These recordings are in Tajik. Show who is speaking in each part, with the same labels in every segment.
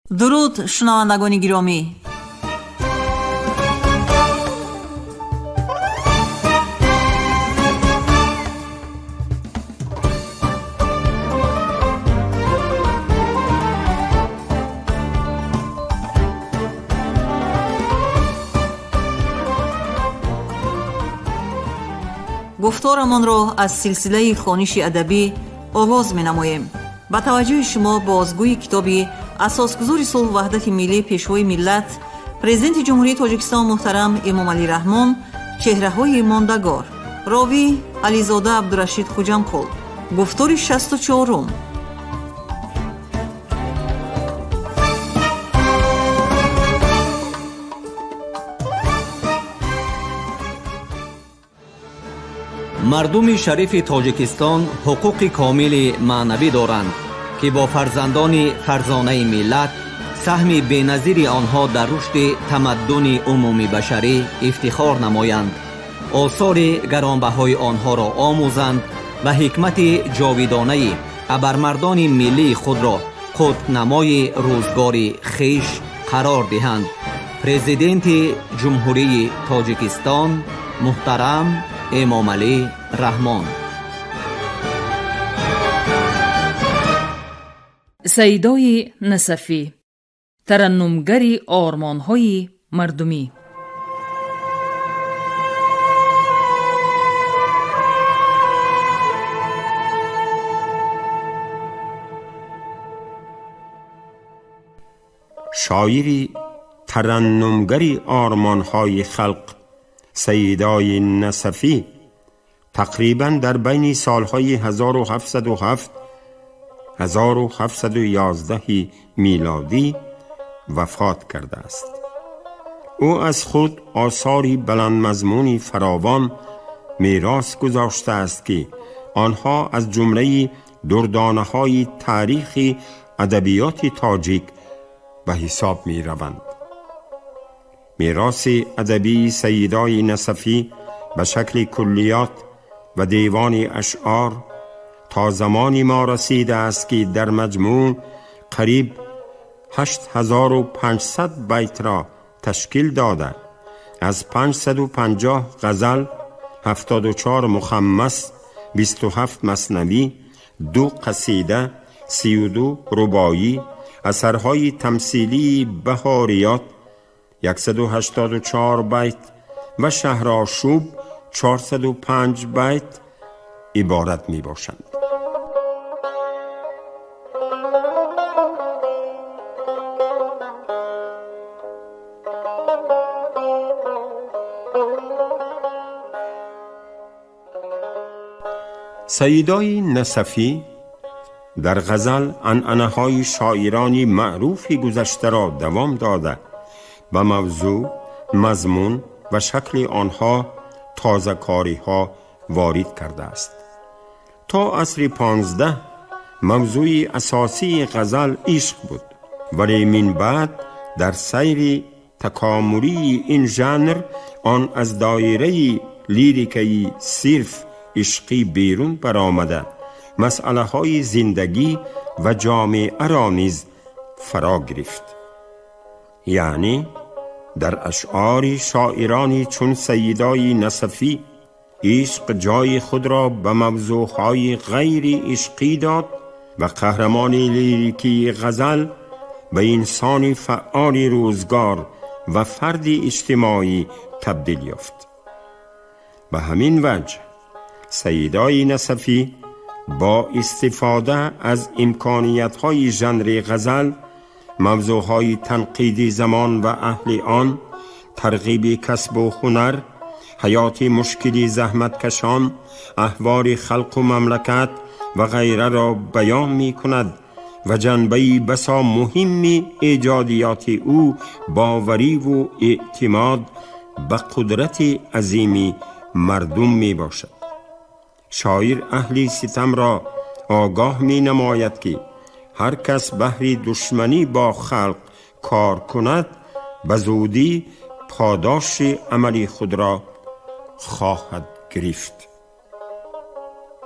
Speaker 1: Дуруд, шунавандагони гиромӣ. Гуфторамонро аз силсилаи хониши адабӣ оғоз менамоем. Ба таваҷҷӯҳи шумо бозгӯи китоби асосгузори сулҳу ваҳдати миллӣ, Пешвои миллат, Президенти Ҷумҳурии Тоҷикистон муҳтарам Эмомалӣ Раҳмон «Чеҳраҳои мондагор». Ровӣ Ализода Абдурашид Хуҷамқул. Гуфтори 64-ум.
Speaker 2: Мардуми шарифи Тоҷикистон ҳуқуқи комили маънавӣ доранд, ки бо фарзандони фарзонаи миллат, саҳми беназири онҳо дар рушди тамаддуни умумибашарӣ ифтихор намоянд, осори гаронбаҳои онҳоро омӯзанд ва ҳикмати ҷовидонаи абармардони миллии худро қутбнамои рӯзгори хеш қарор диҳанд. Президенти Ҷумҳурии Тоҷикистон муҳтарам Эмомалӣ Раҳмон.
Speaker 3: Саидои Насафӣ, тараннумгари ормонҳои мардумӣ.
Speaker 4: Шоири тараннумгари ормонҳои халқ Саидои Насафӣ тақрибан дар байни солҳои 1707 1711 милодӣ вафот кардааст. Ӯ аз худ осори баландмазмуни фаровон мерос гузоштааст, ки онҳо аз ҷумлаи дурдонаҳои таърихи адабиёти тоҷик ба ҳисоб мераванд. Мероси адабии Саидои Насафӣ ба шакли куллиёт ва девони ашъор то замони мо расидааст, ки дар маҷмӯъ қариб 8500 байтро ташкил дода, аз 550 ғазал, 74 мухаммас, 27 маснавӣ, 2 қасида, 32 рубоӣ, асарҳои тамсилии баҳориёт 184 байт ва шаҳрошӯб 405 байт иборат мебошанд. Саидои Насафӣ дар ғазал анъанаҳои шоирони маъруфи гузаштаро давом дода, ба мавзӯъ, мазмун ва шакли онҳо тозакориҳо ворид кардааст. То асри 15 мавзӯи асосии ғазал ишқ буд, вале минбаъд дар сайри такомулии ин жанр он аз доираи лирикаи сирф ишқӣ берун баромада, масъалаҳои зиндагӣ ва ҷомеаро низ фаро гирифт. Яъне дар ашъори шоирони чун Саидои Насафӣ ишқ ҷои худро ба мавзӯъҳои ғайри ишқӣ дод ва қаҳрамони лирикии ғазал ба инсони фаъоли рӯзгор ва фарди иҷтимоӣ табдил ёфт. Ба ҳамин ваҷҳ Саидои Насафӣ бо истифода аз имкониятҳои жанри ғазал мавзӯъҳои танқиди замон ва аҳли он, тарғиби касбу ҳунар, ҳаёти мушкили заҳматкашон, аҳволи халқу мамлакат ва ғайраро баён мекунад ва ҷанбаи басо муҳимми эҷодиёти ӯ бовариву эътимод ба қудрати азими мардум мебошад. Шоир аҳли ситамро огоҳ менамояд, ки ҳар кас баҳри душманӣ бо халқ кор кунад, ба зудӣ подоши амали худро хоҳад гирифт.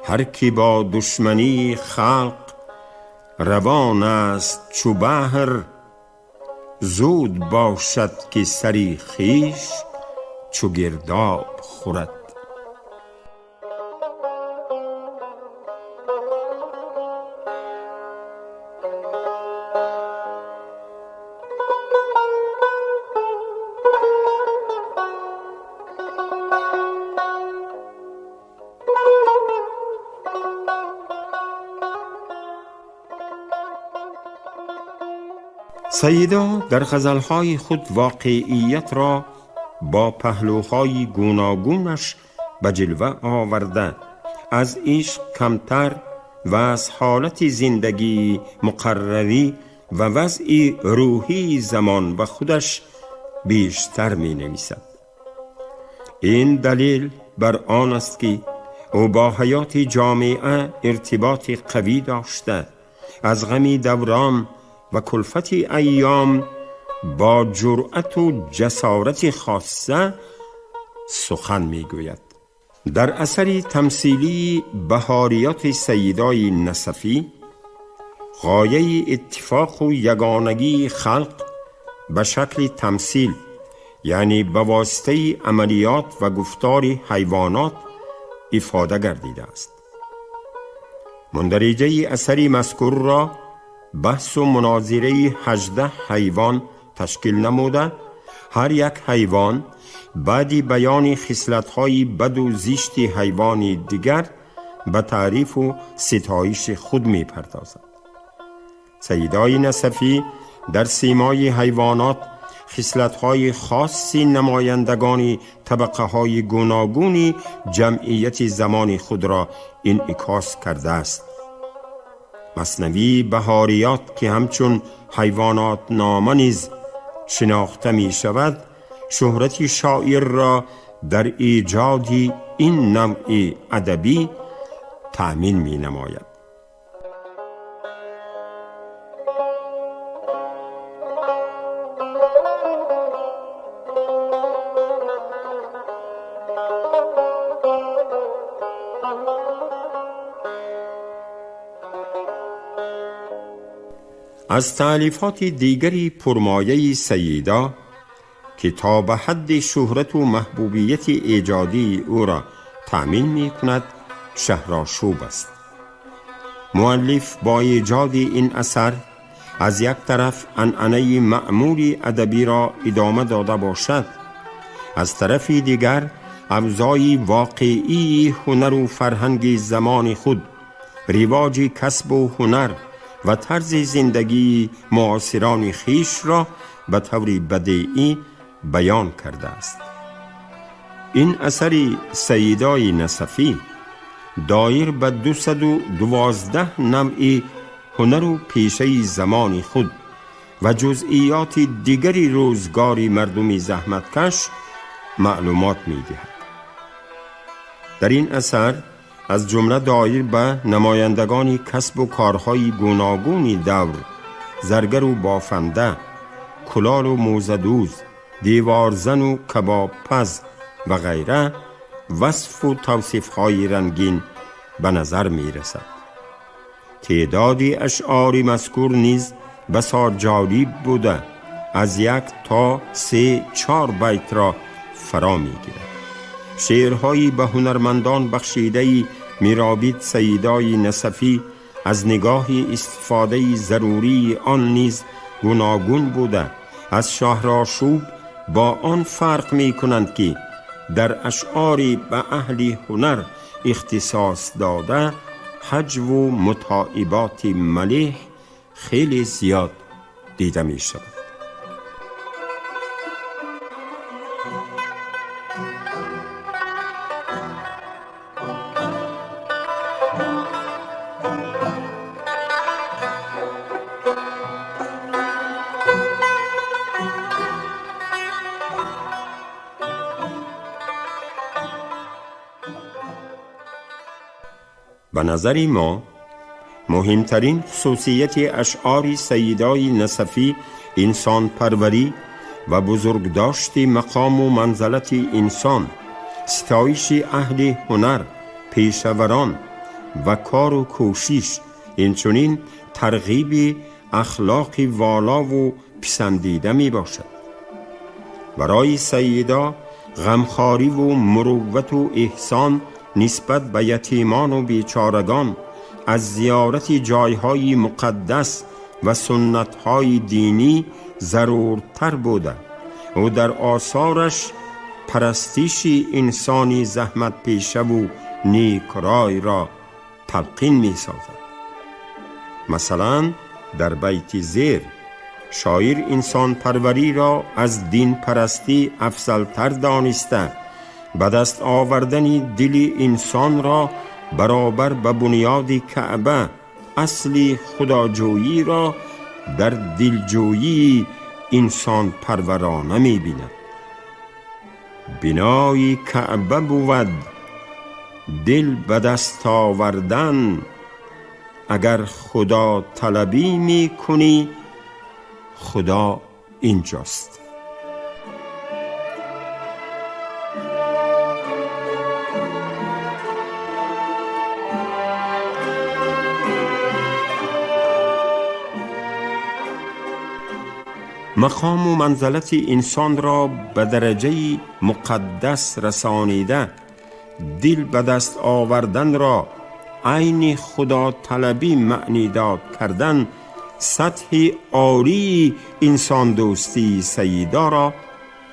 Speaker 4: Ҳар ки бо душмании халқ равон аст чу баҳр. زود باشد که سری خویش چو گرداب خورد. سیدا در غزلهای خود واقعیت را با پهلوهای گوناگونش به جلوه آورده، از عشق کمتر و از حالت زندگی مقرری و وضع روحی زمان و خودش بیشتر می نویسد. این دلیل بر آن است که او با حیات جامعه ارتباط قوی داشته، از غم دوران و کلفت ایام با جرأت و جسارت خاصه سخن میگوید. در اثر تمثیلی بهاریات سیدای نسفی، غایه اتفاق و یگانگی خلق به شکل تمثیل، یعنی به واسطه عملیات و گفتار حیوانات افاده گردیده است. مندرجه اثر مذکور را بحث و مناظره 18 حیوان تشکیل نموده، هر یک حیوان بعد بیان خصلت‌های بد و زشت حیوان دیگر به تعریف و ستایش خود می‌پردازد. سیدای نسفی در سیمای حیوانات خصلت‌های خاص نمایندگان طبقه‌های گوناگون جمعیت زمان خود را انعکاس کرده است. مثنوی بهاریات که همچون حیوانات نامه نیز شناخته می شود، شهرت شاعر را در ایجاد این نوع ادبی تأمین می نماید. از تألیفات دیگری پرمایه سیدا که تا به حد شهرت و محبوبیت ایجادی او را تأمین می کند، شهرآشوب است. مؤلف با ایجاد این اثر از یک طرف عنعنه معمول ادبی را ادامه داده باشد، از طرف دیگر اوضاع واقعی هنر و فرهنگ زمان خود، رواج کسب و هنر و طرز زندگی معاصران خویش را به طور بدیعی بیان کرده است. این اثر سیدای نسفی دایر به 212 نوع هنر و پیشه زمان خود و جزئیات دیگری روزگار مردم زحمتکش معلومات می‌دهد. در این اثر از جمله دایر به نمایندگان کسب و کارهای گوناگون دور، زرگر و بافنده، کلال و موزدوز، دیوارزن و کباب پز و غیره وصف و توصیف‌های رنگین به نظر می رسد. تعداد اشعار مذکور نیز بسا جالب بوده، از 1 تا 3-4 بیت را فرا می گیرد. شعرهایی به هنرمندان بخشیده میرابید سیدای نسفی از نگاه استفاده ضروری آن نیز گوناگون بوده، از شهرآشوب با آن فرق می کنند که در اشعار به اهل هنر اختصاص داده، هجو و متاعبات ملیح خیلی زیاد دیده می شود. به نظر ما مهمترین خصوصیت اشعار سیدای نسفی انسان پروری و بزرگداشت مقام و منزلت انسان، ستایش اهل هنر، پیشوران و کار و کوشش، اینچنین ترغیب اخلاق والا و پسندیده می باشد. برای سیدا غمخواری و مروت و احسان نسبت به یتیمان و بیچارگان از زیارت جایهای مقدس و سنتهای دینی ضرورتر بوده و در آثارش پرستش انسانی زحمت پیشه و نیک رای را تلقین می سازد. مثلا در بیت زیر شاعر انسان پروری را از دین پرستی افضل تر دانسته به دست آوردن دل انسان را برابر به بنیاد کعبه اصل خداجویی را در دلجویی انسان پرورانه می بیند. بنای کعبه بود دل به دست آوردن، اگر خدا طلبی می کنی خدا اینجاست. مقام و منزلت انسان را به درجه مقدس رسانیده دل به دست آوردن را عین خدا طلبی معنی داد کردن سطح عالی انسان دوستی سیدا را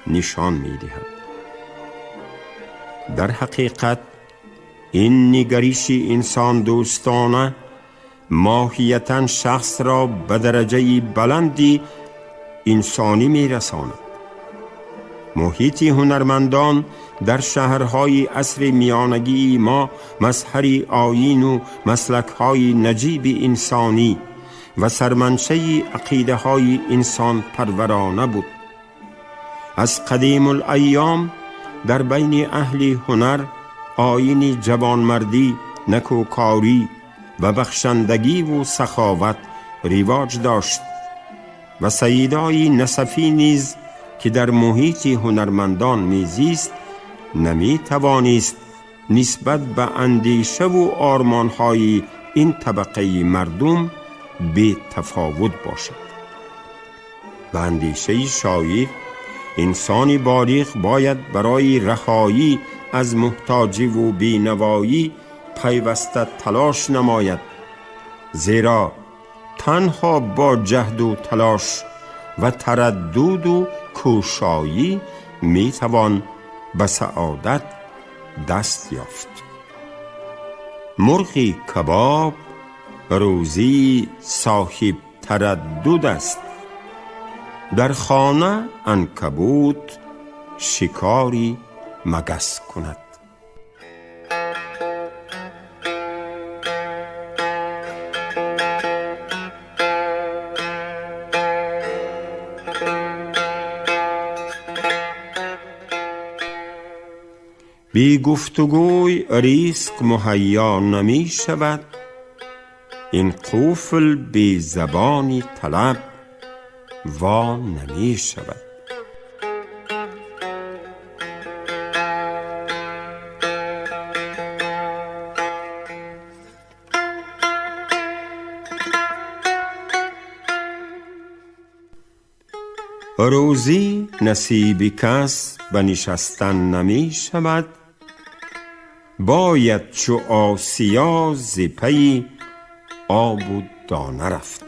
Speaker 4: نشان می دهد. در حقیقت این نگریش انسان دوستانه ماهیتا شخص را به درجه بلندی انسانی می رساند. محیط هنرمندان در شهرهای عصر میانگی ما مظهر آیین و مسلکهای نجیب انسانی و سرمنشأ عقیده های انسان پرورانه بود. از قدیم الایام در بین اهل هنر آیین جوانمردی، نکوکاری و بخشندگی و سخاوت رواج داشت و سیدای نسفی نیز که در محیط هنرمندان میزیست نمی توانست نسبت به اندیشه و آرمانهای این طبقه مردم بی تفاوت باشد. به اندیشه شاعر انسان بالغ باید برای رهایی از محتاجی و بینوایی پیوسته تلاش نماید، زیرا تنها با جهد و تلاش و تردد و کوشایی می توان به سعادت دست یافت. مرغ کباب روزی صاحب تردد است، در خانه عنکبوت شکاری مگس کند. بی گفتگوی ریسک مهیا نمی شود، این قفل بی زبانی طلب وا نمی شود. روزی نصیب کس به نشستن نمی شود، باید چو آسیا ز پی آب و دانه رفت.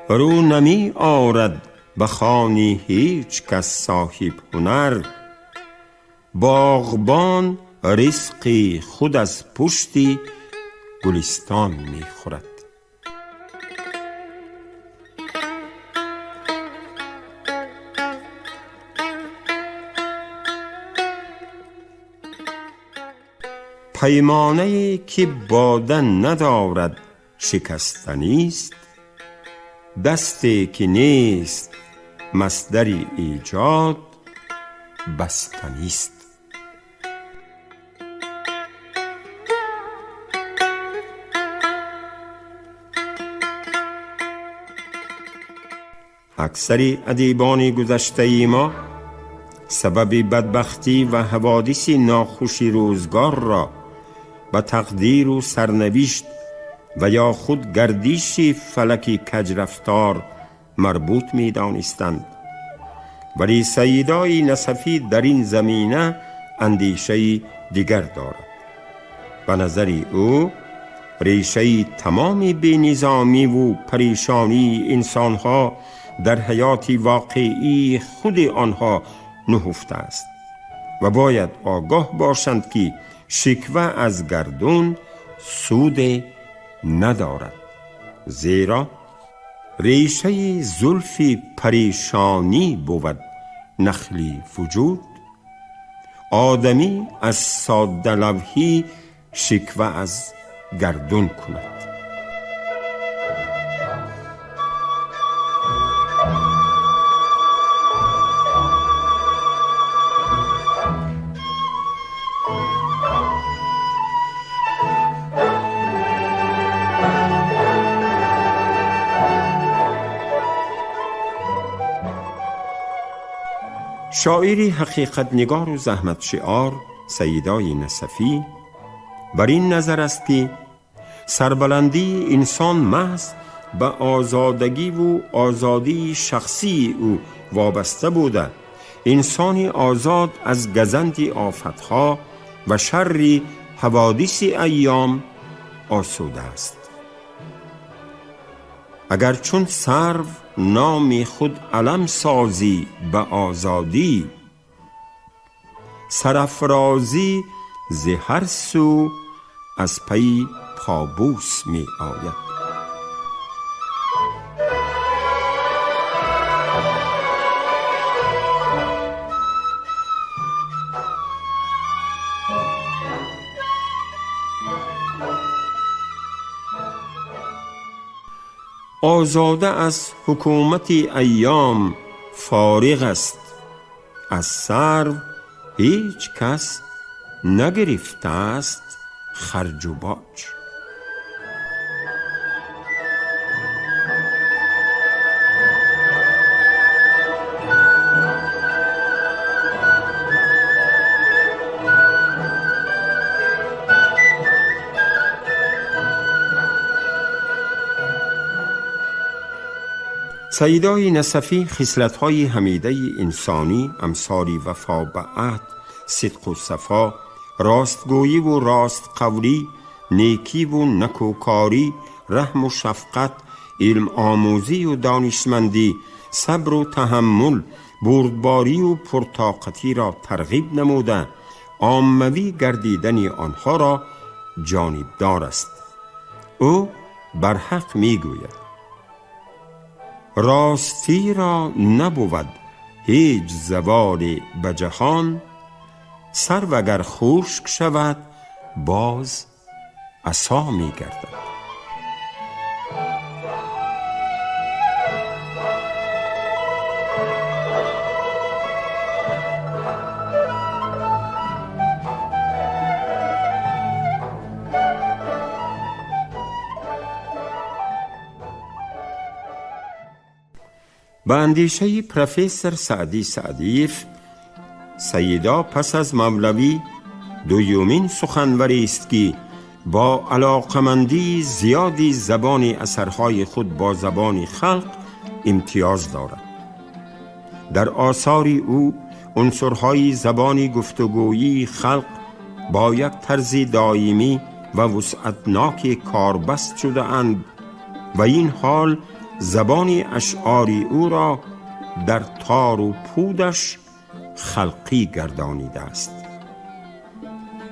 Speaker 4: رو نمی آرد به خوانی هیچ کس صاحب هنر، باغبان رزق خود از پشت گلستان می خورد. پیمانه‌ای که باده ندارد شکستنی است، دستی که نیست مصدر ایجاد بستنی است. اکثر ادیبان گذشته ما سبب بدبختی و حوادث ناخوش روزگار را به تقدیر و سرنوشت و یا خود گردش فلک کجرفتار مربوط می دانستند. ولی سیدای نسفی در این زمینه اندیشه دیگر دارد. به نظر او ریشه تمام بی‌نظامی و پریشانی انسانها در حیات واقعی خود آنها نهفته است و باید آگاه باشند که شکوه از گردون سود ندارد، زیرا ریشه زلف پریشانی بود نخلی وجود. آدمی از ساده لوحی شکوه از گردون کند. شاعری حقیقت نگار و زحمت شعار سیدای نسفی بر این نظر است که سربلندی انسان محض به آزادگی و آزادی شخصی او وابسته بوده، انسان آزاد از گزند آفتها و شر حوادث ایام آسوده است. اگر چون سرو نام خود علم سازی به آزادی، سرافرازی ز هر سو از پی پابوس می آید. آزاده از حکومت ایام فارغ است، از سرو هیچ کس نگرفته است خرج و باج. سیدای نسفی خصلت‌های حمیده انسانی امثال وفا به عهد، صدق و صفا، راستگویی و راست قولی، نیکی و نکوکاری، رحم و شفقت، علم آموزی و دانشمندی، صبر و تحمل، بردباری و پرطاقتی را ترغیب نموده عاموی گردیدن آنها را جانبدار است. او برحق میگوید راستی را نبود هیچ زوال به جهان، سرو اگر خشک شود باز عصا می گردد. به اندیشه پروفسور سعدی سعدیف، سیدا پس از مولوی دومین سخنوری است که با علاقمندی زیادی زبان اثرهای خود با زبان خلق امتیاز دارد. در آثار او عنصرهای زبان گفتگویی خلق با یک طرز دائمی و وسعتناک کاربست شده اند و این حال زبان اشعار او را در تار و پودش خلقی گردانیده است.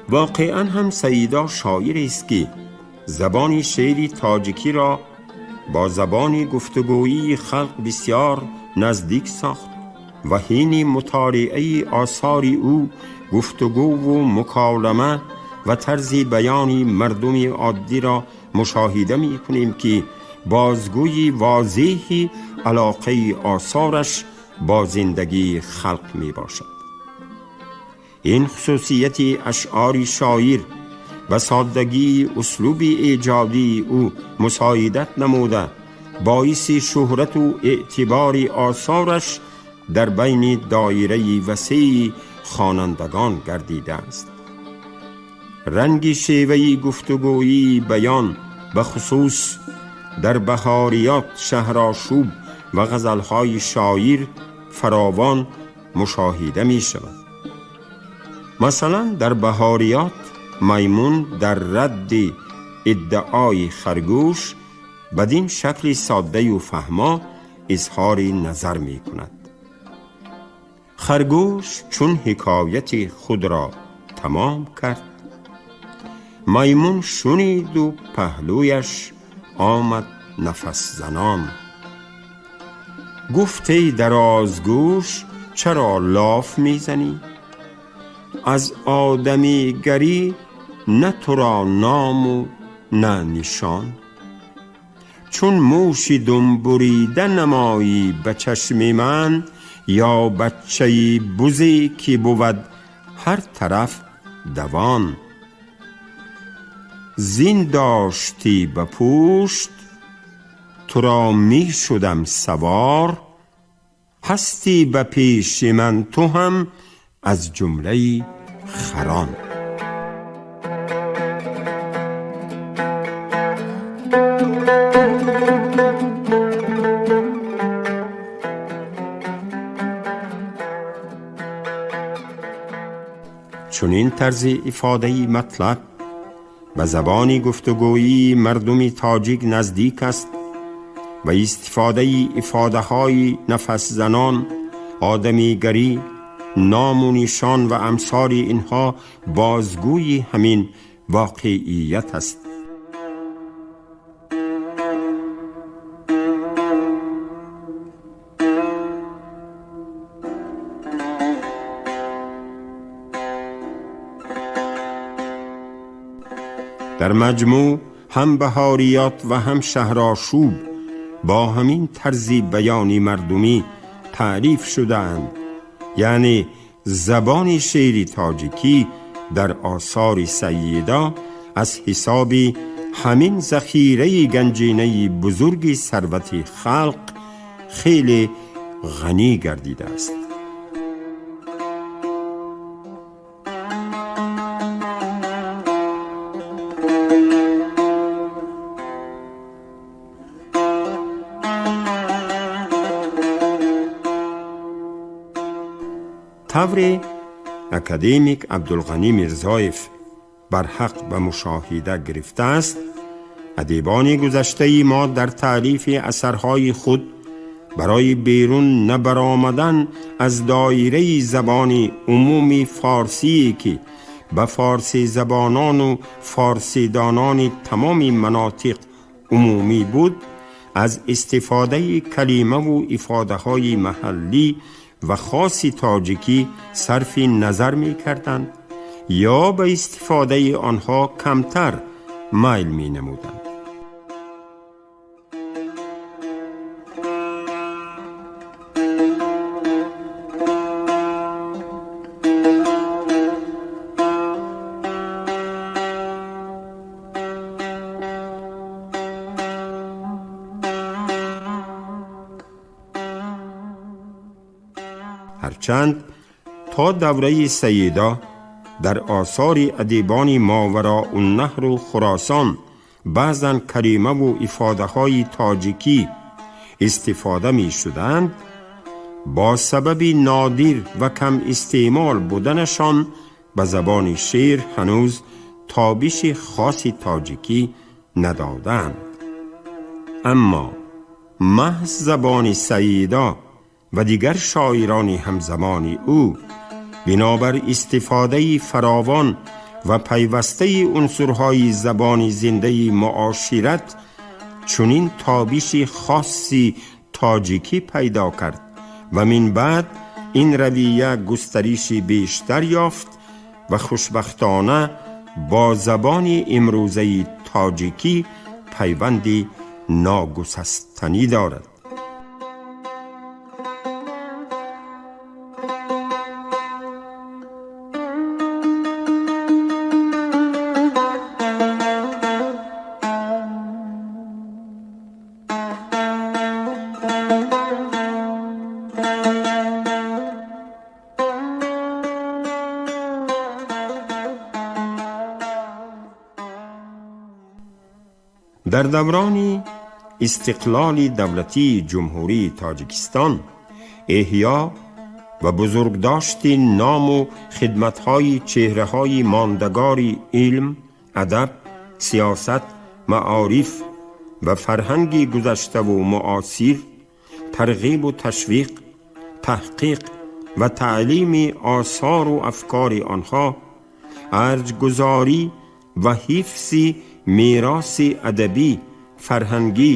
Speaker 4: واقعا هم سیدا شاعر است که زبان شعر تاجیکی را با زبان گفتگویی خلق بسیار نزدیک ساخت و حین مطالعه آثار او گفتگو و مکالمه و طرز بیان مردم عادی را مشاهده می کنیم که بازگوی واضحی علاقه آثارش با زندگی خلق می باشد. این خصوصیت اشعار شاعر و سادگی اسلوب ایجادی او مساعدت نموده باعث شهرت و اعتبار آثارش در بین دایره وسیع خوانندگان گردیده است. Ранги шеваи гуфтугӯии баён ба хусус дар баҳориёт, шаҳрошӯб ва ғазалҳои шоир фаровон мушоҳида мешавад. Масалан, дар баҳориёт маймун дар радди иддаои харгӯш бадин шакли соддаю фаҳмо изҳори назар мекунад. Харгӯш чун ҳикояти худро тамом кард, маймун шуниду паҳлӯяш омад нафасзанон. Гуфт: эй дарозгӯш, чаро лоф мезанӣ? Аз одамигарӣ на туро ному на нишон. Чун мӯши думбурида намоӣ ба чашми ман, ё бачаи бузе ки бувад ҳар тараф давон. Зин доштӣ ба пушт, туро мешудам савор, ҳастӣ ба пеши ман ту ҳам аз ҷумлаи харон. Чунин тарзи ифодаи матлаб ба забони гуфтугӯии мардуми тоҷик наздик аст ва истифодаи ифодаҳои нафасзанон, одамигарӣ, ному нишон ва амсори инҳо бозгӯи ҳамин воқеият аст. Дар маҷмӯъ ҳам баҳориёт ва ҳам шаҳрошӯб бо ҳамин тарзи баёни мардумӣ таъриф шудаанд, яъне забони шеъри тоҷикӣ дар осори Сайида аз ҳисоби ҳамин захираи ганҷинаи бузурги сарвати халқ хеле ғанӣ гардидааст. Тавре академик Абдулғанӣ Мирзоев барҳақ ба мушоҳида гирифтааст, адибони гузаштаи мо дар таърифи асарҳои худ барои берун набаромадан аз доираи забони умуми форсие, ки ба форсизабонону форсидонони тамоми манотиқ умумӣ буд, аз истифодаи калимаву ифодаҳои маҳаллӣ ва хоси тоҷикӣ сарфи назар мекарданд ё ба истифодаи онҳо камтар майл менамуданд. Ҳарчанд то давраи Сайида дар осори адибони Мовароуннаҳру Хуросон баъзан калимаву ифодаҳои тоҷикӣ истифода мешуданд, бо сабаби нодир ва кам истеъмол буданашон ба забони шеър ҳанӯз тобиши хоси тоҷикӣ надоданд. Аммо маҳз забони Сайида ва дигар шоирони ҳамзамони ӯ бинобар истифодаи фаровон ва пайвастаи унсурҳои забони зиндаи муошират чунин тобиши хоси тоҷикӣ пайдо кард ва мин баъд ин равия густариши бештар ёфт ва хушбахтона бо забони имрӯзаи тоҷикӣ пайванди ногусастанӣ дорад. Дар даврони истиқлоли давлатии Ҷумҳурии Тоҷикистон эҳё ва бузургдошти ному хидматҳои чеҳраҳои мондагори илм, адаб, сиёсат, маориф ва фарҳанги гузаштаву муосир, тарғибу ташвиқ, таҳқиқ ва таълими осору афкори онҳо, арҷгузорӣ ва ҳифзи мероси адабӣ, фарҳангӣ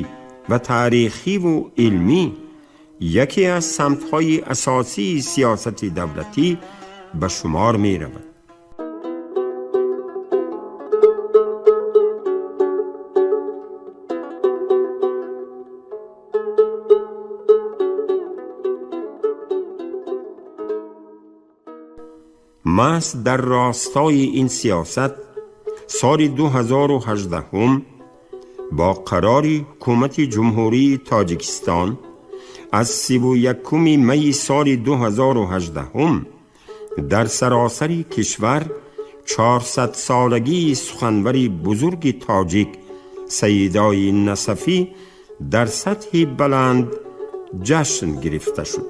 Speaker 4: ва таърихиву илмӣ яке аз самтҳои асосии сиёсати давлатӣ ба шумор меравад. Маҳз дар ростои ин сиёсат соли 2018 бо қарори ҳукумати Ҷумҳурии Тоҷикистон аз 31 майи соли 2018 дар саросари кишвар 400-солагии суханвари бузурги тоҷик Саидои Насафӣ дар сатҳи баланд ҷашн гирифта шуд.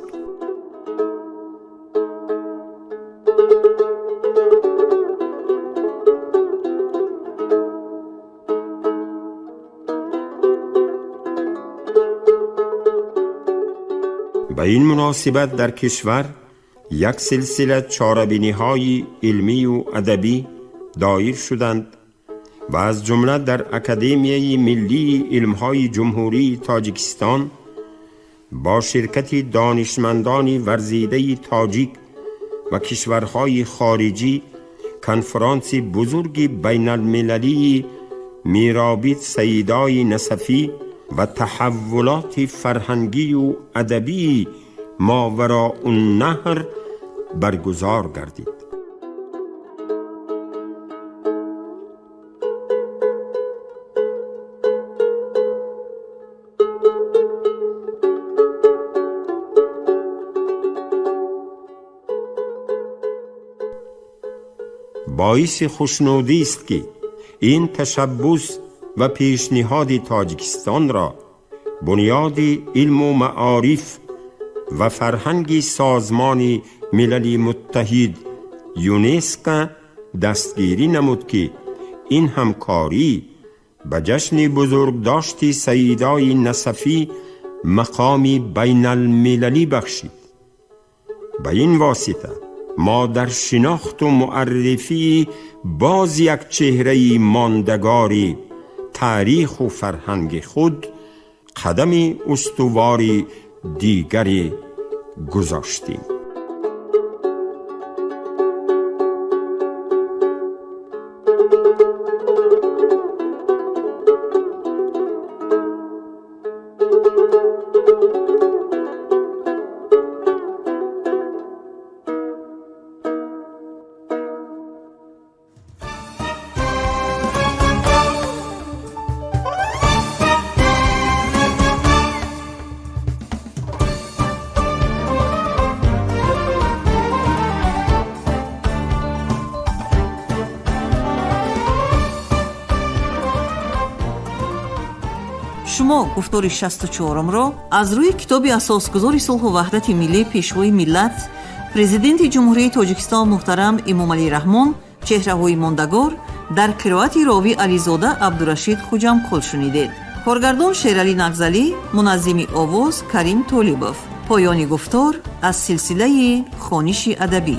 Speaker 4: Ба ин муносибат дар кишвар як силсила чорабиниҳои илмию адабӣ доир шуданд ва аз ҷумла дар Академияи миллии илмҳои Ҷумҳурии Тоҷикистон бо ширкати донишмандони варзидаи тоҷик ва кишварҳои хориҷӣ конфронси бузурги байналмилалии Миробид Саидои Насафӣ ва таҳаввулоти фарҳангию адабии Мовароуннаҳр баргузор гардид. Боиси хушнудист, ки ин ташаббус ва пешниҳоди Тоҷикистонро Бунёди илму маориф ва фарҳанги Созмони Милали Муттаҳид ЮНЕСКО дастгирӣ намуд, ки ин ҳамкорӣ ба ҷашни бузургдошти Саидои Насафӣ мақоми байналмилалӣ бахшид. Ба ин восита мо дар шинохту муаррифии боз як чеҳраи мондагори таъриху фарҳанги худ қадами устувори дигаре гузоштем.
Speaker 1: Шумо гуфтори 64-умро аз рӯи китоби Асосгузори сулҳу ваҳдати миллӣ, Пешвои миллат, Президенти Ҷумҳурии Тоҷикистон муҳтарам Эмомалӣ Раҳмон «Чеҳраҳои мондагор» дар қироати ровӣ Ализода Абдурашид Хуҷамкул шунидед. Коргардон Шералӣ Нағзалӣ, муназзими овоз Карим Толибов. Поёни гуфтор аз силсилаи хониши адабӣ.